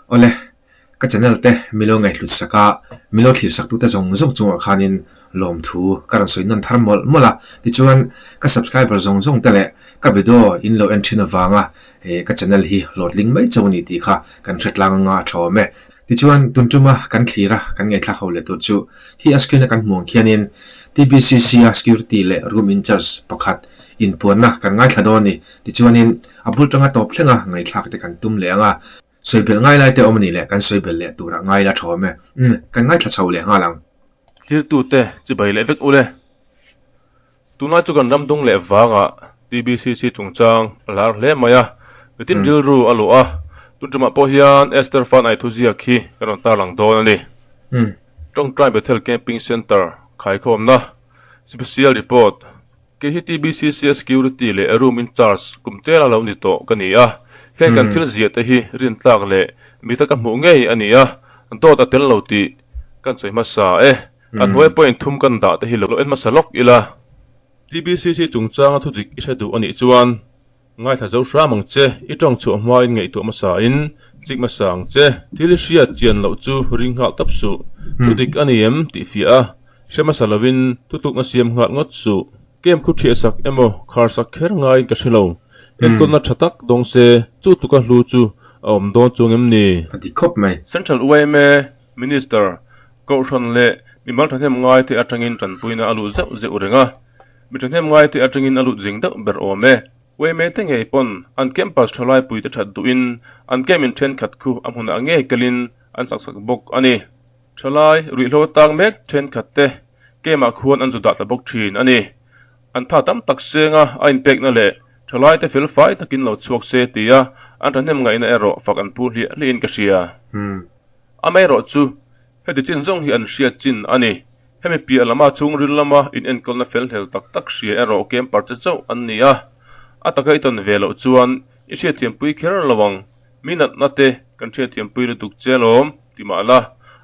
Awle, ka channel te milo ngaihhlut sak a, milo thlir sak tute zawng zawng chungah khanin lawmthu ka rawn sawi nawn thar mawlh mawlh a. Tichuan, ka subscriber zawng zawng te leh ka video in lo en thin avanga ka channel hi hlawhtling mai chauh a ni tih kha kan hre tlang anga a tha awm e. Tichuan, tun tuma kan thlir a, kan ngaihthlak ho leh tur chu khi a screen a kan hmuh ang khianin TBCC a security leh room in charge pakhat inpuanna kan ngaithla dawn a ni. Tichuanin, a bul tanga tawp thlenga ngaihthlak te kan tum leh ang a, sawi belh ngai lai te awm a nih leh kan sawi belh leh turah ngai la thawm e. Umm, kan ngaithla chho leh nghal ang. Thirtute chibai leh vek ule. Tunlai chu kan ram dung leh vangah TBCC chungchang a lar hle mai a, mitin rilru a luh a, tun tumah pawh hian Esther Fanai thuziak hi ka rawn tarlang dawn a ni. Tawngtai Bethel Camping Centre khaikhawmna Special Report, Kei hi TBCC a Security leh Room in Charge kum tel a lo ni tawh ka ni a, heng kan thil ziah te hi rintlak leh mi taka hmuh ngei a ni a, dawt a tel lo tih kan sawi hmasa e. A hnuai point thum kan dah te hi lo en hmasa lawk ila. TBCC chungchanga thu dik i hre duh a nih chuan ngaithla zo hram ang che, i tawng chhuah hmain ngaihtuah hmasa in chik hmasa ang che. Thil i hriat chian loh chu ring nghal tawp suh, thu dik a ni em tih fiah a, hre hmasa lovin thutlukna siam nghal ngawt suh. Camp khu ṭhiah sak emaw khar sak kher ngaiin ka hre lo, enkawlna ṭha tak dawng se chu tuka hlu chu a awm dawn chuang em ni? A dik khawp mai. Central yma Minister, Kohhran leh mimal thahnem ngaite atangin tanpuina a lut zeuh zeuh reng a, mi thahnem ngaite atangin a lut zing deuh ber awm e. Uaime te ngei pawn an campus thalai puite that duhin an camp in thenkhat khu a hmunah ngei kalin an sak sak bawk a ni. Thalai ruihhlo tang mek thenkhat te camp ah khuan an zu dah ta bawk thin a ni. An tha tam tak senga a inpekna leh thalai te fel fai takin lo chhuak se tia an thahnem ngaihna erawh fak an phu hliah hliahin ka hria. Amaherawh chu, heti chin zawng hi an hriat chin a ni. Hemi piah lama chhungril lama inenkawlna fel hlel tak tak hria erawh camper che chauh an ni a. A taka i tawn ve loh chuan i hriatthiampui kher lo ang. Mi natna te kan hriatthiampui lutuk che alawm ti mah la,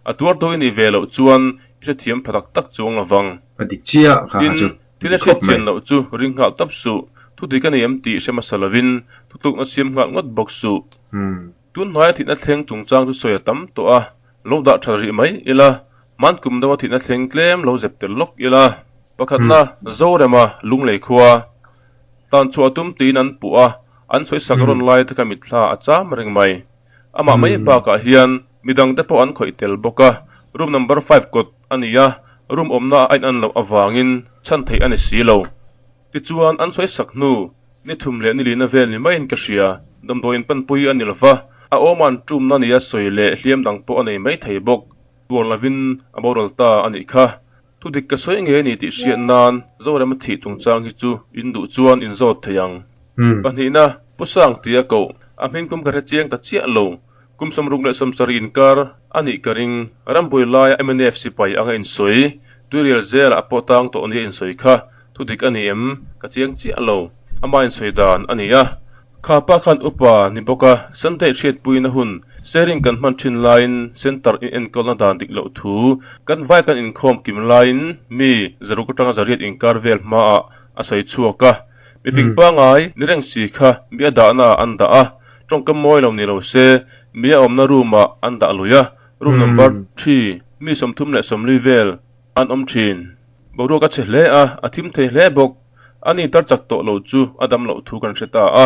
a tuar tu i nih ve loh chuan i hrethiam pha tak tak chuang lo vang. A dik chiah kha Tin, a chu thil a dik khawp hriat chian mai. loh chu ring nghal tawp suh. Thudik a ni em tih hre hmasa lovin thutlukna siam nghal ngawt bawk suh. Tun hnuaia thihna thleng chungchang chu sawi a tam tawh a, lo dah tha rih mai ila, man kum deuha thihna thleng tlem lo zep tel lawk ila. Pakhatna, Zorema Lunglei khua tan chhuah tum tiin an puh a, an sawi sak rawn lai te kha mitthla a cham reng mai. Amah mai bakah hian midang te pawh an khawih tel bawk a, room number five kawt a ni a, room awmna a inan loh avangin chhan theih a ni si lo. Tichuan, an sawi sak hnu, ni thum leh ni lina vel ni maiin ka hria. Damdawiin panpui a ni lova, a awma an tumna nia sawi leh hliam dang pawh a nei mai thei bawk. Tuar lovin a boral ta a nih kha. Thudik ka sawi ngei a ni tih hriat nan Zorema thih chungchang hi chu in duh chuan in zawt thei ang. Pahnihna, Pu Sang tia koh, a hmingtum ka hre chiang ta chiah lo. Kum 67 inkar a nih ka ring. Rambuai laia mnf sipai anga insawi, Tuirial zelah pawh tang tawh nia insawi kha thudik a ni em? Ka chiang chiah lo. Ama insawi dan a ni a. Kha pa khan upa ni bawk a, Sunday hriatpuina hun sharing kan hman thin laiin centre in enkawlna dan dik loh thu kan vai kan inkhawm kim laiin mi zaruk atanga zariat inkar vel hmaah a sawi chhuak a. Mifing pangai ni reng si kha mi a dahna ah an dah a. Tawngkam mawi lo ni lo se, mi a awmna room ah an dah lui a, room number thi mi 34 vel an awm thin. Boruak a chhe hle a, a thim thei hle bawk. A ni tar chak tawh lo chu a dam loh thu kan hre ta a,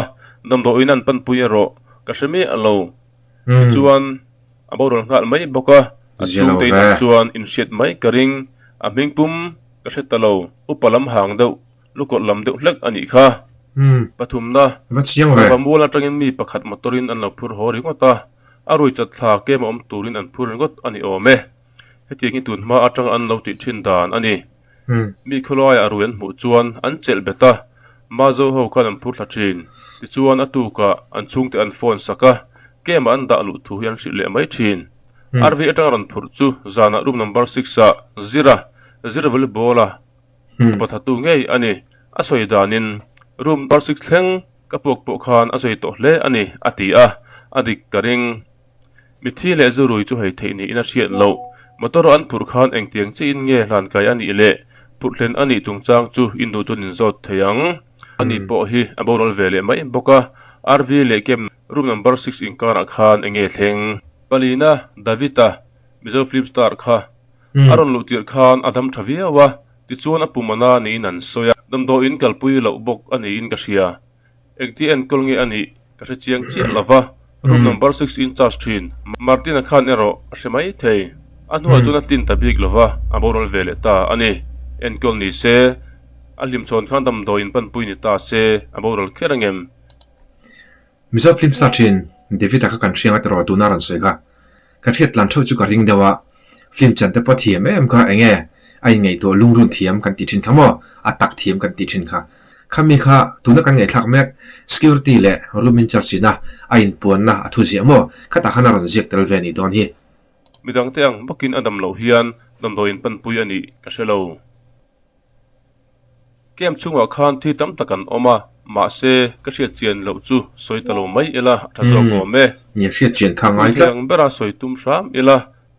damdawiin an panpui erawh ka hre miah lo. Tichuan a boral nghal mai bawk a, a chhungte inah chuan inhriat mai ka ring, a hming pum ka hre ta lo, upa lam hang deuh. Lukawlh lam deuh hlek a nih kha. Pathumna, Rava mual atangin mi pakhat motor-in an lo phur haw ringawt a, a rui chat thla kem a awm turin an phur ringawt a ni awm e. Hetiang hi tun hma atanga an lo tih thin dan a ni. Mi khawlaiah a rui an hmuh chuan an chelh bet a, Mazo ho khan an phur thla thin. Tichuan a tukah an chhungte an phone sak a, kem-ah an dah luh thu hi an hrilh leh mai thin. RV atanga rawn phurh chu zanah room number six-ah Zira, Zira volleyball-a, Upa thatu ngei a ni. A sawi danin room number six thleng ka puak pawh khan a sawi tawh hle a ni, a ti a. A dik ka ring. Mithi leh zurui chu hei theih niin a hriat loh. Motor an phurh khan engtiang chiin nge hlan kai a nih leh phurh hlen a nih chungchang chu in duh chuan in zawt thei ang. Ani pawh hi a boral ve leh mai bawk a. RV leh camp room number six inkarah khan enge thleng? Palina, David-a, Mizo film star kha a rawn luh tirh khan a dam tha viau a, tichuan a pum a na niin an sawi a, damdawiin kalpui loh bawk a niin ka hria. Engti enkawl nge a nih ka hre chiang chiah lo va, room number six in charge thin Martin-a khan erawh a hre mai thei. A hnuah chuan a tlin ta bik lo va, a boral ve leh ta a ni. Enkawl ni se, a hlimchhawn khan damdawiin panpui ni ta se, a boral kher angem? Mizo film star thin David-a kha kan hriang a tiraw tuna rawn sawi kha. Ka hriat tlan theuh chu ka ring deuh a, film chan te pawh thiam em kha enge a inngaihtuah lungrun thiam kan tih thin kha maw, a tak thiam kan tih thin kha. Khami kha tuna kan ngaihthlak mek security leh room in charge ina a inpuanna a thu ziah maw, khatah khan a rawn ziak tel ve a nih dawn hi. Midangte ang bawkin a dam loh hian damdawiin panpui a nih ka hre lo. Camp chhungah khan thi tam tak an awm a, mahse ka hriat chian loh chu sawi ta lo mai ila a tha zawk awm e. Nia hriat chian kha ngai tlat. Chutiang ang bera sawi tum hram ila,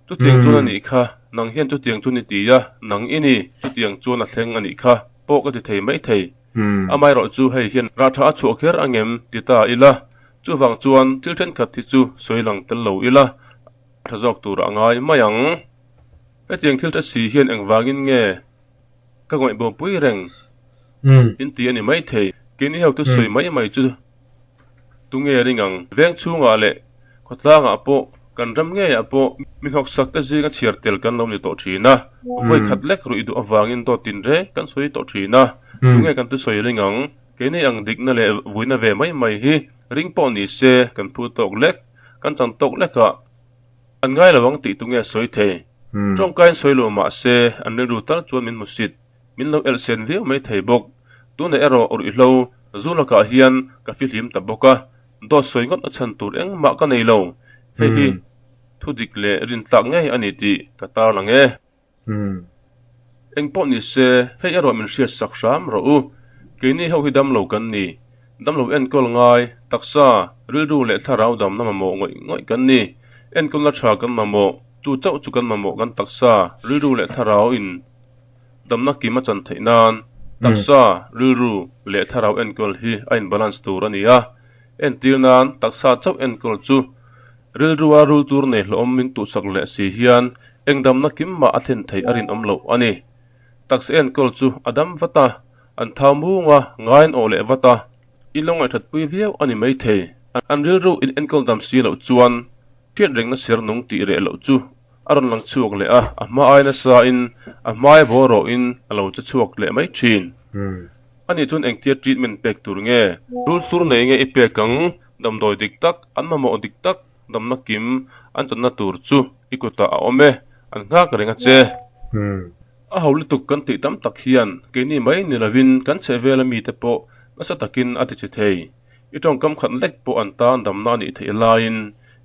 chutiang chuan a nih kha, nang hian chutiang chu ni ti a, nang i ni, chutiang chuan a thleng a nih kha pawh ka ti thei mai thei. Amaherawh chu hei hian rah tha a chhuah kher angem ti ta ila, chuvang chuan thil thenkhat hi chu sawi lang tel lo ila a tha zawk tur a ngai mai ang. Hetiang thil tha si hian engvangin nge ka ngaihbawpui reng in ti a ni maithei. Keini ho thusawi mai mai chu tunge ring ang? Veng chhungah leh khawtlangah pawh kan ram ngeiah pawh mi hnawksak te zinga chhiar tel kan lo ni tawh thin a, vawi khat lek ruih duh avangin dawt tin reng kan sawi tawh thin a, tunge kan thusawi ring ang? Keini ang dikna leh vuina ve mai mai hi ring pawh ni se kan phu tawk lek, kan chan tawk lekah An ngai lo ang tih tu nge sawi thei? Tawngkain sawi lo mah se, an rilru tal chuan min hmusit, min lo elh sen viau mai thei bawk. Tunah erawh ruihhlo zu lakah hian ka fihlim ta bawk a, dawt sawi ngawt a chhan tur engmah ka nei lo. Hei hi thu dik leh rintlak ngei a ni tih ka tarlang e. Eng pawh ni se, hei erawh min hriat sak hram rawh u. Keini ho hi damlo kan ni. Damlo enkawl ngai, taksa, rilru leh thlarau damna mamawh ngawih ngawih kan ni. Enkawlna tha kan mamawh, chu chauh chu kan mamawh kan taksa, rilru leh thlarau in damna kim a chan theih nan. Taksa, rilru leh thlarau enkawl hi a in balance tur a ni a. Entir nan, taksa chauh enkawl chu Rilrua rul tur nei hlawm min tuhsak leh si hian eng damna kim mah a thlen theih a rinawm loh a ni. Taksa enkawl chu a dam vat a, an thau mung a, ngaiin awh leh vat a, in lo ngaihthatpui viau a ni maithei. An rilru in enkawl dam si loh chuan hriat rengna ser nung tih reh loh chu a rawn lang chhuak leh a, a hma ai nasa in a hmai vaw rawh in a lo che chhuak leh mai thin. Ani chuan engtia treatment pek tur nge? Rul tur nei nge i pek ang? Damdawi dik tak, an mamawh dik tak, damna kim an channa tur chu i kutah a awm e, an nghak reng a che. A ho lutuk kan tih tam tak hian keini mai ni lovin kan chhehvela mite pawh nasa takin a ti che thei. I tawngkam khat lek pawh an tan damna a nih theih laiin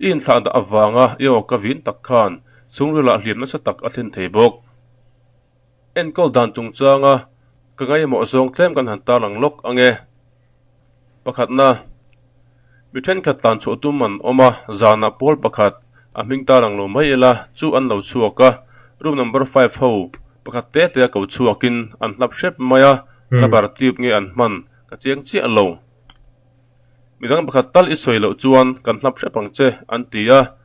i inthlah dah avanga i awka vin tak khan chhungrilah hliam nasa tak a thlen thei bawk. Enkawl dan chungchanga ka ngaimawh zawng tlem kan han tarlang lawk ang e. Pakhatna, mi thenkhat tlan chhuah tum an awm a, zanah pawl pakhat a hming tarlang lo mai ila chu an lo chhuak a, room number five ho pakhat te te a ko chhuakin an hlap hrep mai a, rubber tube nge an hman ka chiang chiah lo. Midang pakhat tal i sawi loh chuan kan hlap hrep ang che an ti a,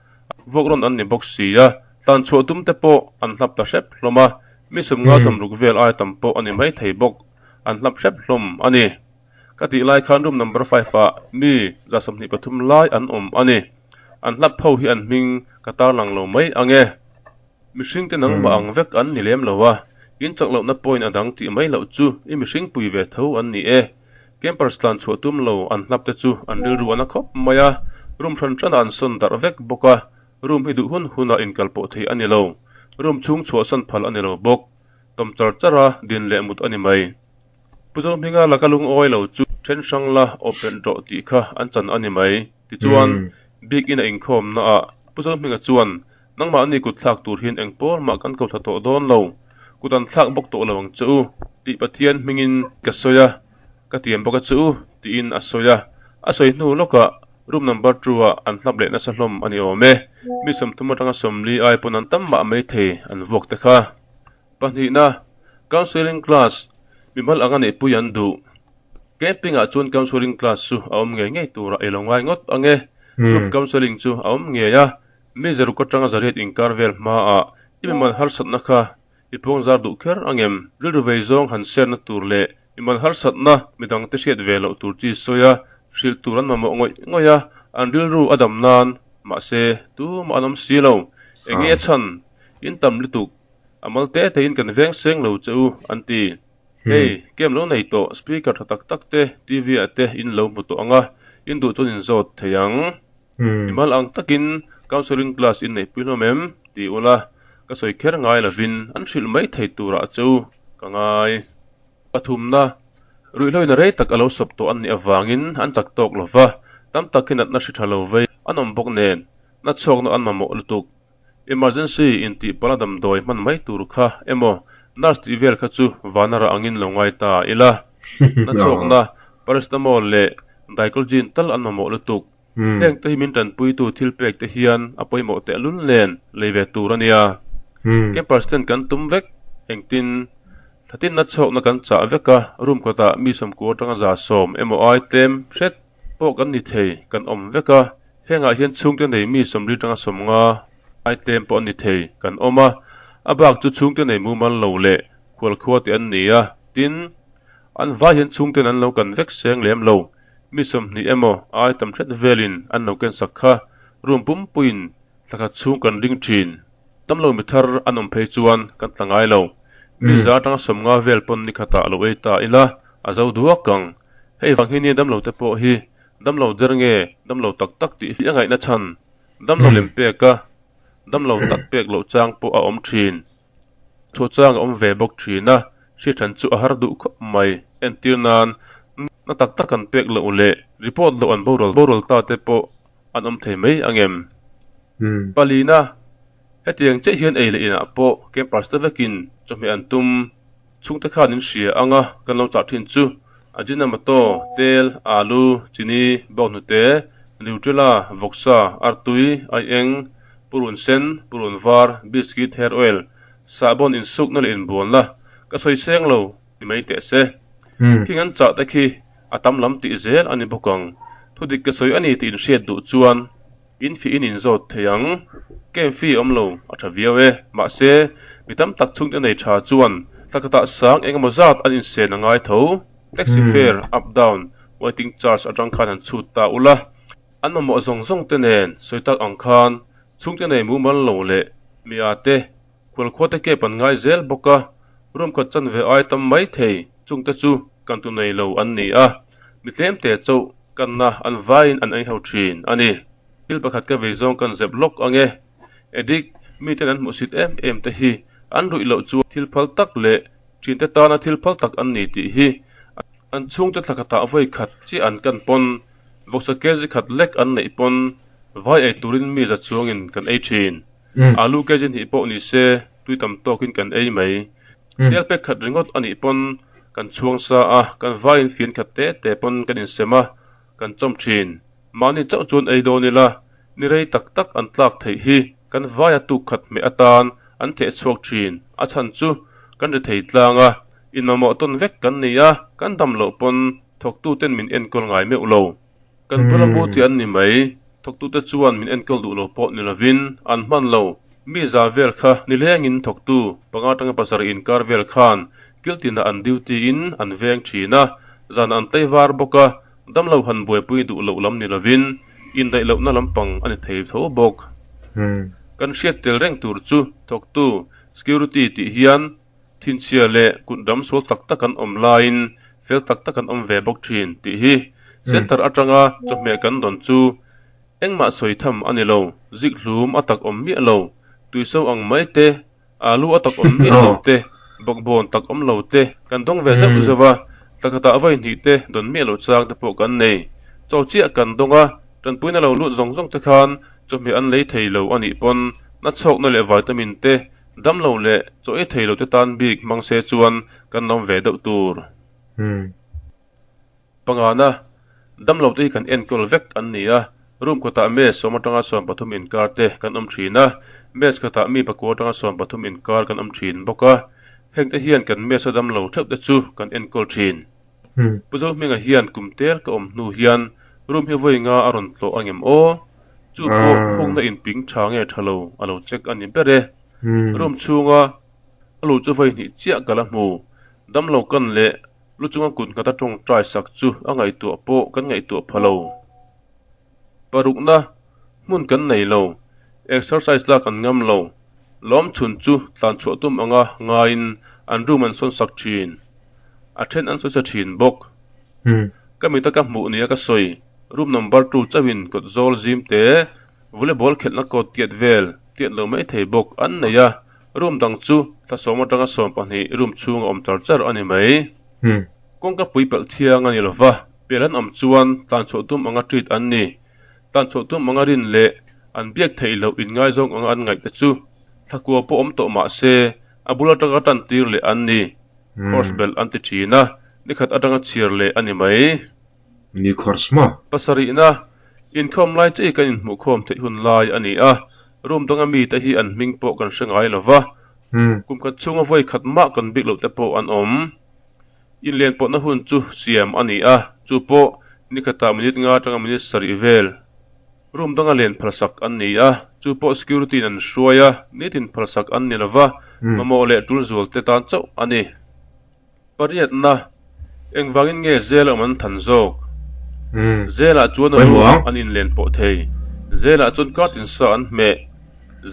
vuak rawn an ni bawk si a, tlan chhuah tum te pawh an hlap ta hrep hlawm a, mi sawmnga sawmruk vel ai tam pawh a ni maithei bawk, an hlap hrep hlawm a ni. Ka tih lai khan room number five ah mi 23 lai an awm a ni. An hlap ho hi an hming ka tarlang lo mai ang e. Mihring te nangmah ang vek an ni lem lo a, in chak lohna point a dang tih mai loh chu i mihring pui ve tho an ni e. Campers tlan chhuah tum lo an hlap te chu an rilru a na khawp mai a, room hran hranah an sawn darh vek bawk a, room hi duh hun hunah inkal pawh theih a ni lo. Room chhung chhuahsan phal a ni lo bawk. Tawm char char a, din leh mut a ni mai. Pu Zohminga laka lungawi lo chu then hrang la awp rawh tih kha an chan a ni mai. Tichuan, bik in a inkhawm na ah Pu Zohminga chuan, Nangmahni kut thlak tur hian eng pawl mah kan ko thla tawh dawn lo, kut an thlak bawk tawh lo ang che u tih Pathian hmingin ka sawi a, ka tiam bawk a che u tiin a sawi a. A sawi hnu lawkah room number two ah an hlap leh nasa hlawm a ni awm e. Mi 30 atanga 40 ai pawn an tam mah maithei an vuak te kha. Pahnihna, Counselling class, mimal anga neihpui an duh. Camping ah chuan counselling class chu a awm ngei ngei turah i lo ngai ngawt ang e. Group counselling chu a awm ngei a. Mi zaruk atanga zariat inkar vel hmaah i mimal harsatna kha i puangzar duh kher ang em? Rilru vei zawng han serna tur leh mimal harsatna midangte hriat ve loh tur chi sawi a, hrilh tur an mamawh ngawih ngawih a, an rilru a dam nan, mahse, tumah an awm si lo. Enge a chhan? In tam lutuk. A mal te tein kan veng seng lo che u, an ti. Hei, kem lo nei tawh, speaker tha tak tak te, TV ah te in lo hmu tawh ang a, in duh chuan in zawt thei ang. Mimal ang takin counselling class in neihpui hlawm em? ti ula, ka sawi kher ngai lovin an hrilh mai thei turah che u ka ngai. Pathumna, ruihhloin a rei tak a lo sawp tawh an nih avangin an chak tawk lo va, tam tak hi natna hri tha lo vei an awm bawk nen, nachhawkna an mamawh lutuk. Emergency intih pala damdawi hman mai tur kha emaw nurse tih vel kha chu vana rah angin lo ngai ta ila. Nachhawkna, paracetamol leh diclogene tal an mamawh lutuk. Heng te hi min tanpuitu thil pek te hian a pawimawh tehlul nen lei ve tur a nia. Campers ten kan tum vek engtin thlatin nachhawkna kan chah vek a, room kawtah mi sawmkua atanga 110 emaw ai tlem hret pawh kan ni thei kan awm vek a, hengah hian chhungte nei mi 40 atanga 50 ai tlem pawh an ni thei kan awm a, a bak chu chhungte nei mumal lo leh khualkhua te an ni a, tin, an vai hian chhungten an lo kan vek seng lem lo. Mi 20 emaw ai tam hret velin an lo kensak kha room pumpuiin thla khat chhung kan ring thin. Tam lo mi thar an awm phei chuan kan tla ngai lo. Mi za atanga 50 vel pawn ni khatah lo ei ta ila a zo duak ang. Hei vang hi nia damlo te pawh hi damlo der nge damlo tak tak tih hi a ngaihna chhan damlo lem peka damlo tak pek loh chang pawh a awm thin. Chhuahchang a awm ve bawk thin a, hriathan chu a har duh khawp mai. Entir nan, na tak tak an pek loh leh report loh an boral boral ta te pawh an awm thei mai ang em? Palina, hetiang chiah hian ei leh inah pawh campus te vekin chawhmeh an tum. Chhungte khan in hria ang a, kan lo chah thin chu Ajinomoto, tel, alu, chini, bawnghnute, Nutella, vawksa, artui, aieng, purun sen, purun var, biscuit, hair oil, sahbawn insukna leh inbualna, ka sawi seng lo ni mai teh se. Khing an chah te khi a tam lam tih zel a ni bawk ang. Thudik ka sawi a ni tih inhriat duh chuan. In fih in inzawt thei ang. Camp fee awm lo, a tha viau e. Mahse, mi tam tak chhungte nei tha chuan thla khatah sang eng emaw zat an insen a ngai tho. Taxi fare, up down, waiting charge atang khan han chhut ta ula. An mamawh zawng zawng te nen sawi tak ang khan chhungte nei mumal lo leh mi a te khualkhua te camp an ngai zel bawk a, room khat chanve ai tam mai thei chungte chu kan tu nei lo an ni a. Mi tlemte chauh kanna an vaiin an ei ho thin a ni. Thil pakhat ka vei zawng kan zep lawk ang e. Edik, miten an hmuhsit em em te hi an ruih loh chuan thil phal tak leh thinte tana thil phal tak an ni tih hi an chhungte thla khatah vawi khat chiah an kan pawn, vawksa kg khat lek an neih pawn vai ei turin mi za chuangin kan ei thin. Alu kg hnih pawh ni se tui tam tawkin kan ei mai. Tel pek khat ringawt a nih pawn kan chhuang sa a, kan vaiin fian khat te te pawn kan insem a, kan chawm thin. Mahni chauh chuan ei dawn ila, ni rei tak tak an tlak theih hi kan vaia tuk khat hmeh atan an theh chhuak thin. A chhan chu kan ri thei tlang a, inmamawh tawn vek kan ni a, kan dam loh pawn thawktuten min enkawl ngai meuh lo. Kan bula mu tih an ni mai. Thawktute chuan min enkawl duh lo pawh ni lovin an hman lo. Mi za vel kha nilengin thawktu panga atanga pasarih inkar vel khan kiltinah an duty in an veng thin a, zan an tlei var bawk a, damlo han buaipui duh loh lam ni lovin indaih lohna lampang a ni thei tho bawk. Kan hriat tel reng tur chu thawktu security tih hian Thinchhia leh kut ram sual tak tak an awm laiin fel tak tak an awm ve bawk thin tih hi Centre atanga chawhmeh kan dawn chu engmah sawi tham a ni lo, zik hlum a tak awm miah lo, tuiso ang mai te, alu a tak awm miah lo te, bawkbawn tak awm lo te kan dawng ve zauh zauh a, thla khatah vawi hnih te dawn miah lo chang te pawh kan nei. Chaw chiah kan dawng a, tanpuina lo lut zawng zawng te khan chawhmeh an lei thei lo a nih pawn nachhawkna leh vitamin te Damlo leh chaw ei thei lo te tan bik hmang se chuan kan lawm ve deuh tur. Pangana, damlo te hi kan enkawl vek an ni a, room kawtah mes 10 atanga 13 inkar te kan awm thin a, mes khatah mi pakua atanga 13 inkar kan awm thin bawk a, heng te hian kan mes a damlo theuh te chu kan enkawl thin. Pu Zohminga hian kum tel ka awm hnu hian room hi vawi nga a rawn tlawh angem aw? Chu pawh hungna inping tha nge tha lo a lo check a ni ber e. Room chhunga a luh chu vawi hnih chiah ka la hmu. Damlo kan leh lu chunga kut nghat a tawngtai sak chu a ngaihtuah pawh kan ngaihtuah pha lo. Parukna hmun kan nei lo, exercise lak an ngam lo. Lawm chhun chu tlan chhuah tum anga ngaiin an room an sawn sak thin. A then an sawi sa thin bawk. Ka mita ka hmuh nia ka sawi, room number two chauhin kawt zawl zim te, volleyball khelhna kawt tiat vel tiat lo mai thei bawk an nei a, room dang chu thlasawm atanga 12 room chhunga awm char char a ni mai. Kawngka pui pelh thiang a ni lo va, pel an awm chuan tlan chhuah tum anga treat an ni. Tlan chhuah tum anga rin leh an biak theih loh inngaizawng anga an ngaih te chu thlakua pawh awm tawh mah se a bul atanga tan tir leh an ni. Course belh an ti thin a, nikhat atanga chhiar leh a ni mai. Ni course maw? Pasarihna, Inkhawm lai chiah hi kan inhmuhkhawm theih hun lai a ni a, room danga mite hi an hming pawh kan hre ngai lo va, kum khat chhunga vawi khat mah kan bik loh te pawh an awm. Inlen pawhna hun chu siam a ni a, chu pawh nikhatah minute nga atanga minute sarih vel room danga len phalsak an ni a, chu pawh security in an hruai a, nitin phalsak an ni lova, mamawh leh tul zual te tan chauh a ni. Pariatna, Engvangin nge zel awm an than zawk? Zelah chuan room an inlen pawh thei, zelah chuan curtain sa an hmeh,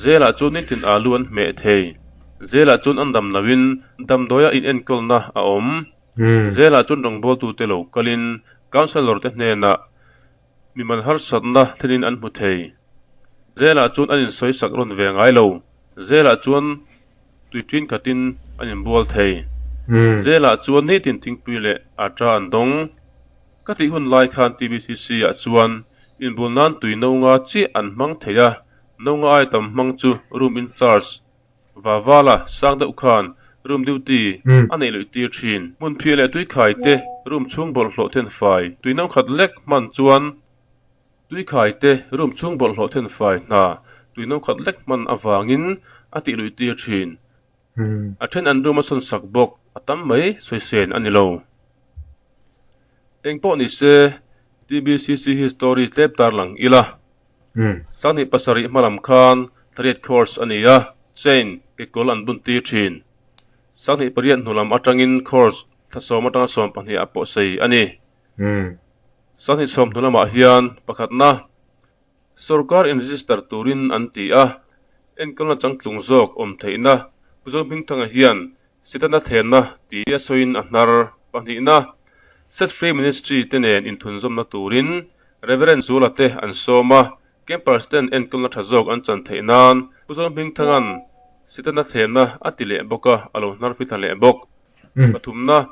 zelah chuan nitin alu an hmeh thei. Zelah chuan an dam loin damdawia inenkawlna a awm. Zelah chuan rawngbawltute lo kalin councellor te hnenah mimal harsatna thlenin an hmu thei. Zelah chuan an insawisak rawn ve ngai lo. Zelah chuan tui ṭin khatin an inbual thei. Zelah chuan nitin thingpui leh aṭa an dawng. Ka tih hun lai khan TBCC ah chuan inbul nan tui no nga chiah an hmang thei a, no nga ai tam hmang chu room in charge Vavala sang deuh khan room duty a neih luih tir thin. Hmun phiah leh tui khai te room chhung bawlhhlawh then fai tui no khat lek hman chuan tui khai te room chhung bawlhhlawh then fai hna tui no khat lek hman avangin a tih luih tir thin. A then an room a sawn sak bawk a tam mai sawi sen a ni lo. Eng pawh ni se TBCC hi story tlep tarlang ila. Sanghnih pasarih hma lam khan thariat course a ni a, chain kekawl an bun tir thin. Sanghnih pariat hnu lam atangin course thla sawm atanga 12 ah pawh sei a ni. Sanghnih sawm hnu lamah hian pakhatna sorkar in register turin an ti a, enkawlna changtlung zawk awm theihna Pu Zohmingthanga hian Setana thlenna tih a sawiin a hnar pahnihna, Set Free Ministry te nen inthunzawmna turin Reverend Zula te an sawm a, Campers ten enkawlna tha zawk an chan theih nan Pu Zohmingthanga'n Setana thlenna a ti leh bawk a, a lo hnar fithla leh bawk. Pathumna,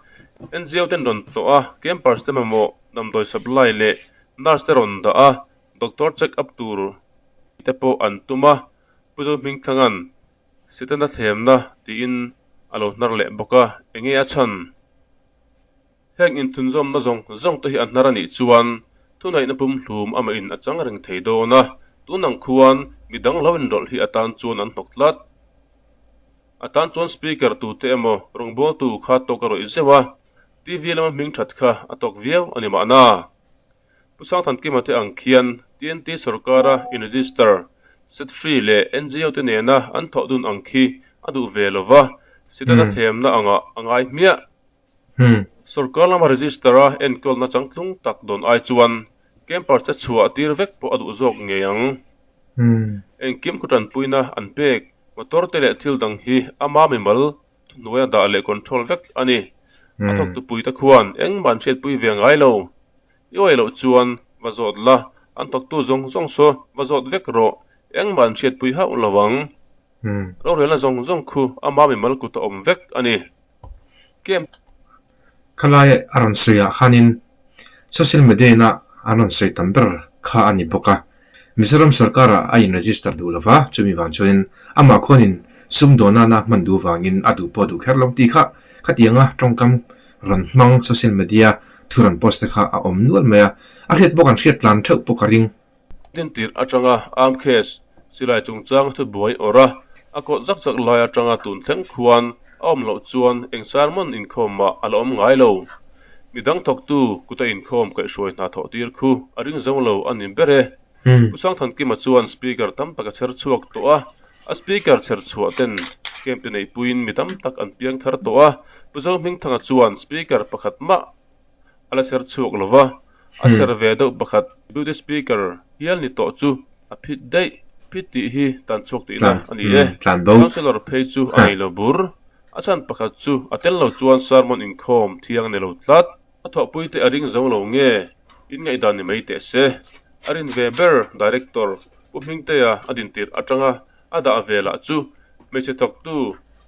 NGO ten rawn tlawh a, Campers te mamawh damdawi supply leh nurse te rawn dah a, doctor check up tur te pawh an tum a, Pu Zohmingthanga'n Setana thlemna tiin a lo hnar leh bawk a, enge a chhan? Heng inthunzawmna zawng zawng te hi a hnar a nih chuan thunaihna pumhlum amah in a chang reng thei dawn a, tun ang khuan mi dang lo inrawlh hi a tan chuan an hnawk tlat. A tan chuan speaker tute emaw rawngbawltu kha tawk a rawih zeuh a, TV lama hming that kha a tawk viau a ni mahna. Pu Sangthankima te ang khian TNT sorkara in-register, set free leh NGO te nena an thawh dun ang khi a duh ve lo va, Sitana thlemna angah a ngai hmiah. Sorkar lama register a enkawlna changtlung tak dawn ai chuan campers te chhuah tir vek pawh a duh zawk ngei ang. Engkim khaw tanpuina an pek, motor te leh thil dang hi ama mimal Thuhnuaia dah leh control vek a ni. A thawktu puite khuan engmah an hriatpui ve ngai lo. I awih loh chuan va zawt la, an thawktu zawng zawng saw va zawt vek rawh, engmah an hriatpui hauh lo ang. Rorelna zawng zawng khu ama mimal kut a awm vek a ni. Kem. Khalai a rawn sawi ah khanin social media ina an rawn sawi tam ber kha a ni bawk a. Mizoram sorkar ah a in register duh lova, chumi vang chuanin amah khuanin sumdawn nana hman duh vangin a duh pawh a duh kher lo tih kha khatianga tawngkam rawn hmang social media thu rawn post te kha a awm nual mai a, a hriat bawk an hriat tlan theuh pawh ka ring. Dintir atanga arm case silai chungchang thubuai awrh a, a kawt zak zak lai atanga tun thleng khuan a awm loh chuan eng sermon inkhawm mah a la awm ngai lo. Midang thawktu kuta inkhawm kaihhruai hna thawh tir khu a ring zo lo a ni ber e. Pu Sangthankima chuan speaker tam tak a chher chhuak tawh a, a speaker chher chhuah ten camp te neihpuiin mi tam tak an piang thar tawh a. Pu Zohmingthanga chuan speaker pakhat mah a la chher chhuak lo va, a chher ve deuh pakhat Deputy Speaker hial ni tawh chu a phit daih. Phit tih hi tan chhuak tihna a ni e. Councillor phei chu a nei lo bur. A chhan pakhat chu a tel lo chuan sermon inkhawm thiang a ni lo tlat. A thawhpuite a ring zo lo nge? In ngaihdan ni mai teh se. A rin ve ber Director Pu Hmingtea a dintir atanga a dah ve lah chu hmeichhe thawktu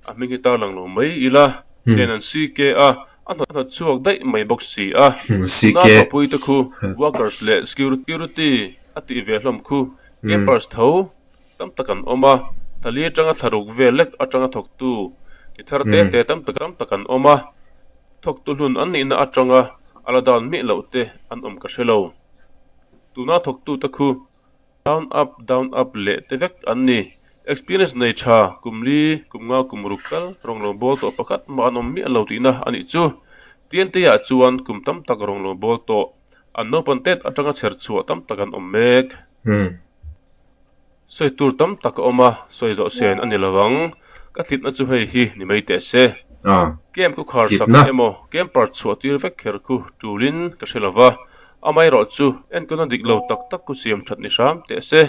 a hming hi tarlang lo mai ila nen an CK a, a hnawt chhuak daih mai bawk si a. Tuna thawhpuite khu workers leh security a tih ve hlawm khu campers tho tam tak an awm a, thali atanga thlaruk vel lek atanga thawktu ti thar te te tam tak tam tak an awm a, thawktu hlun an nihna atanga a la dan miah loh te an awm ka hre lo. Tuna thawktute khu down up down up leh te vek an ni. Experience nei tha kum li kum nga kum ruk tal rawng lo bawl tawh pakhat mah an awm miah lo tihna a nih chu. TNT ah chuan kum tam tak rawng lo bawl tawh an naupan tet atanga chher chhuah tam tak an awm mek. Sawi tur tam tak a awm a, sawi zawh sen a ni lo ang. Ka tlitna chu hei hi ni mai teh se. Camp khu khar sak emaw camper chhuah tir vek kher khu tulin ka hre lo va, amaherawh chu enkawlna dik lo tak tak khu siam that ni hram teh se.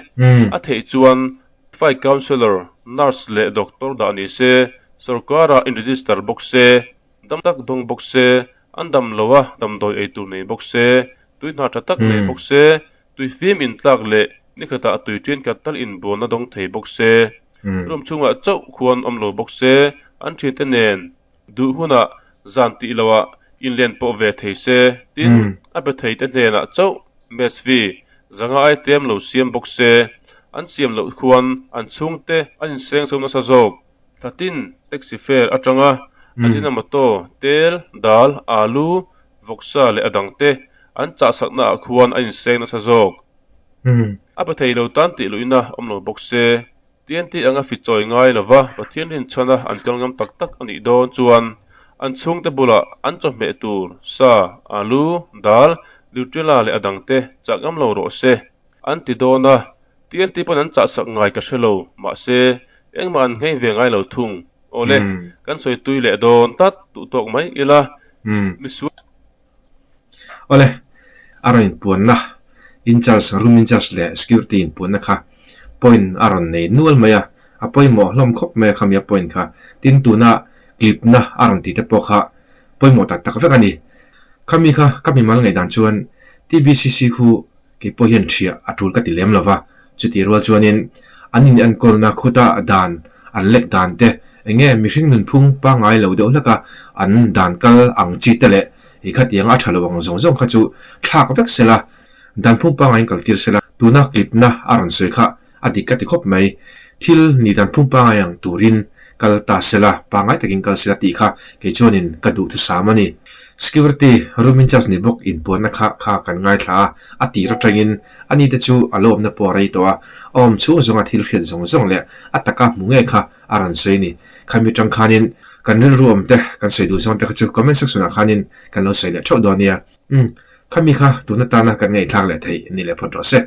A theih chuan Fai Counsellor, Nurse leh Doctor dah ni se, sorkarah in register bawk se, dam tak dawng bawk se, an dam lo a damdawi ei tur nei bawk se, tui hna tha tak nei bawk se, Tui fim intlak leh nikhatah tui ṭhenkhat tal inbualna dawng thei bawk se, room chhungah chauh khuan awm lo bawk se, an ṭhiante nen duh hunah zan tih loah inlen pawh ve thei se, tin, a pe theite hnenah chauh mess fee zanga ai tlem lo siam bawk se, an siam loh khuan an chhungte an inseng so nasa zawk. Thlatin taxi fare atanga Ajinomoto, tel, dal, alu, vawksa leh a dangte An chahsakna ah khuan a inseng nasa zawk. A pe thei lo tan tih luihna awm lo bawk se, TNT anga fi chawi ngai lova Pathian rinchhana an kal ngam tak tak a nih dawn chuan an chhungte bulah an chawhmeh tur, sa, alu, dal, Nutella leh a dangte chah ngam lo rawh se an ti dawn a, TNT pawn an chahsak ngai ka hre lo, mahse engmah an nghei ve ngai lo thung. Awle, kan sawi tui leh dawn tlat duhtawk mai ila, misual. Awle, a rawn inpuanna in-charge, room in-charge leh security inpuanna kha point a rawn nei nual mai a, a pawimawh hlawm khawp mai a khami a point kha. Tin, tuna clipna a rawn tih te pawh kha pawimawh tak tak vek a ni. Khami kha ka mimal ngaihdan chuan TBCC khu Kei pawh hian ṭhiah a ṭul ka ti lem lo va, chutih rual chuanin an in enkawlna khuta dan an lek dan te, eng nge mihring nunphung pangngai lo deuh hleka an dan kal ang chi te leh i khatianga a ṭha lo ang zawng zawng kha chu thlak vek sela, danphung pangaiin kaltir sela, tuna clipna a rawn sawi kha A dik ka ti khawp mai. Thil ni dan phung pangai ang turin kal ta sela, pangai takin kal sela tih kha kei chuanin ka duhthusam a ni. Security room in charge ni bawk inpuanna kha kha kan ngaithla a, a tir atangin a ni te chu a lo awmna pawh a rei tawh a, a awm chhung zawnga thil hriat zawng zawng leh a taka hmu ngei kha a rawn sawi ni. Khami tang khanin kan rilru awm te kan sawi duh zawng te kha chu comment section ah khanin kan lo sawi leh theuh dawn nia. Umm, khami kha tun atana kan ngaihthlak leh theih ni leh phawt rawh se.